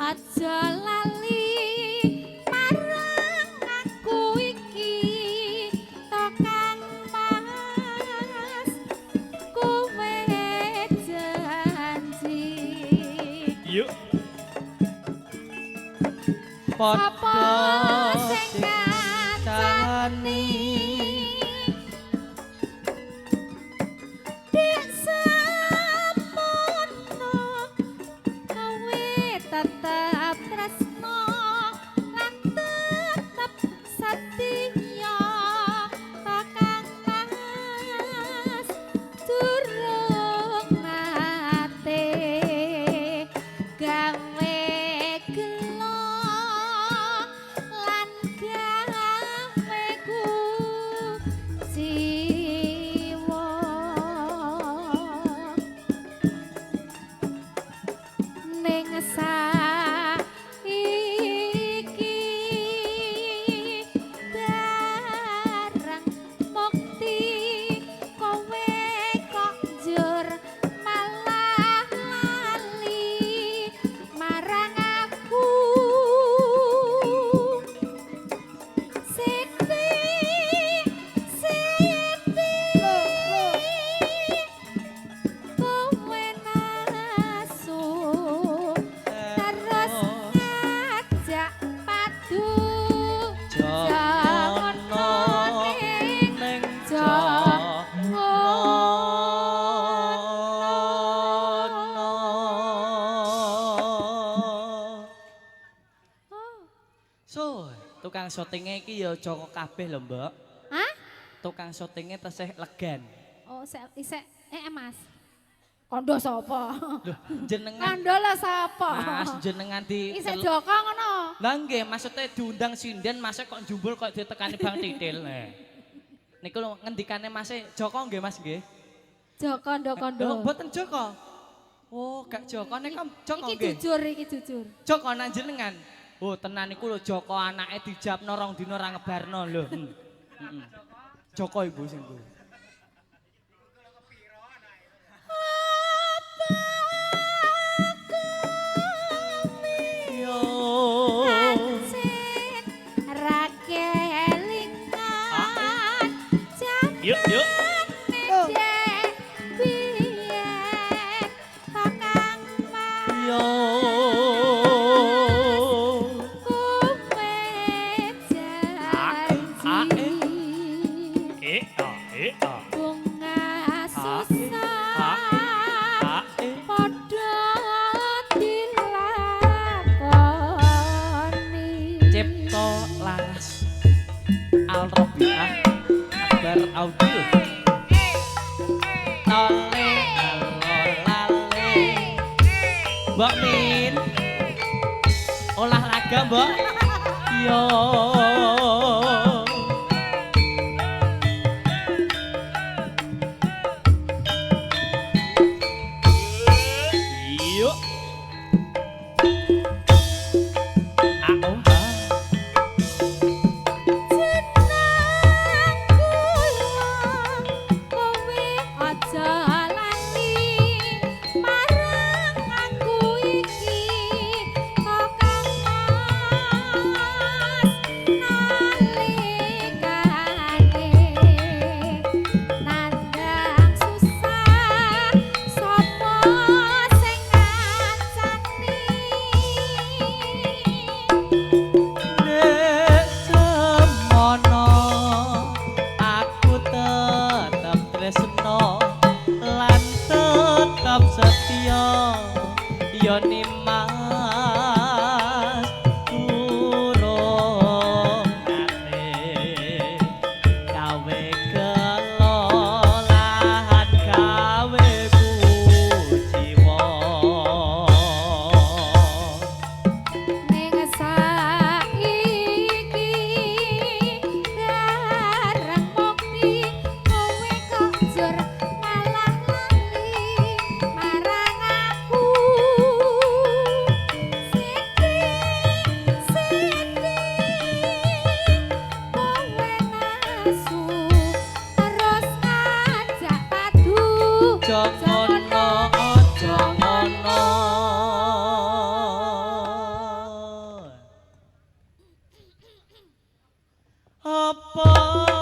Aja lali marang aku iki to Kang Mas, kowe janji. Yuk. Sapa Padha sing sing kancani Dek semono kowe tetep tresno lan tetep setia to Kang Mas, durung nate gawe gelo lan gawe kuciwa ning saiki bareng mukti kowe kok njur malah lali marang aku. Siti, Siti, kowe nasu terus ngajak padu, Jangan ning ning ngono. ngono. Oh. So, tukang syutinge iki ya Joko kabeh lho, Mbok. Hah? Tukang syutinge tesih legan. Oh, isek isek Mas. Kondo sapa? Loh, jenengan Kondo lho sapa? Mas jenengan di Isek Joko ngono. Lah nggih, maksudnya diundang sinden, mase kok jumbul kok ditekani Bang Titil. Niku lho ngendikane Mas Joko nggih Mas nggih. Joko kondo kondo. Lho, mboten Joko. Oh, gak Joko nek Joko Iki nggih. jujur, iki jujur. Joko nang jenengan. Oh, tenan iku lho Joko anake dijabno 2 dina ora ngebarno lho. Heeh. Joko ibu sing ku. Apa Yo. Pancen ra kelingan Yuk, yuk. jamane biyen to Kang Mas, Yo. kowe janji. Eh, ah, eh, ah. Bunga susah Ah, eh. padha dilakoni. Cipto Laras Al Robiah Akbar Audio. Tole lale. Mbok Min. Olahraga, Mbok. Yo. Yuk. Ah, oh, ah. Jeneng kula kowe aja lali marang aku iki kok Kang Mas, nalikane nandang susah sapa sing ngancani. Nek semono aku tetep tresno lan tetep setia ya Nimas, durung nate gawe gelo lan gawe kuciwa. Ning saiki bareng mukti kowe kok njur malah lali marang aku. Apa?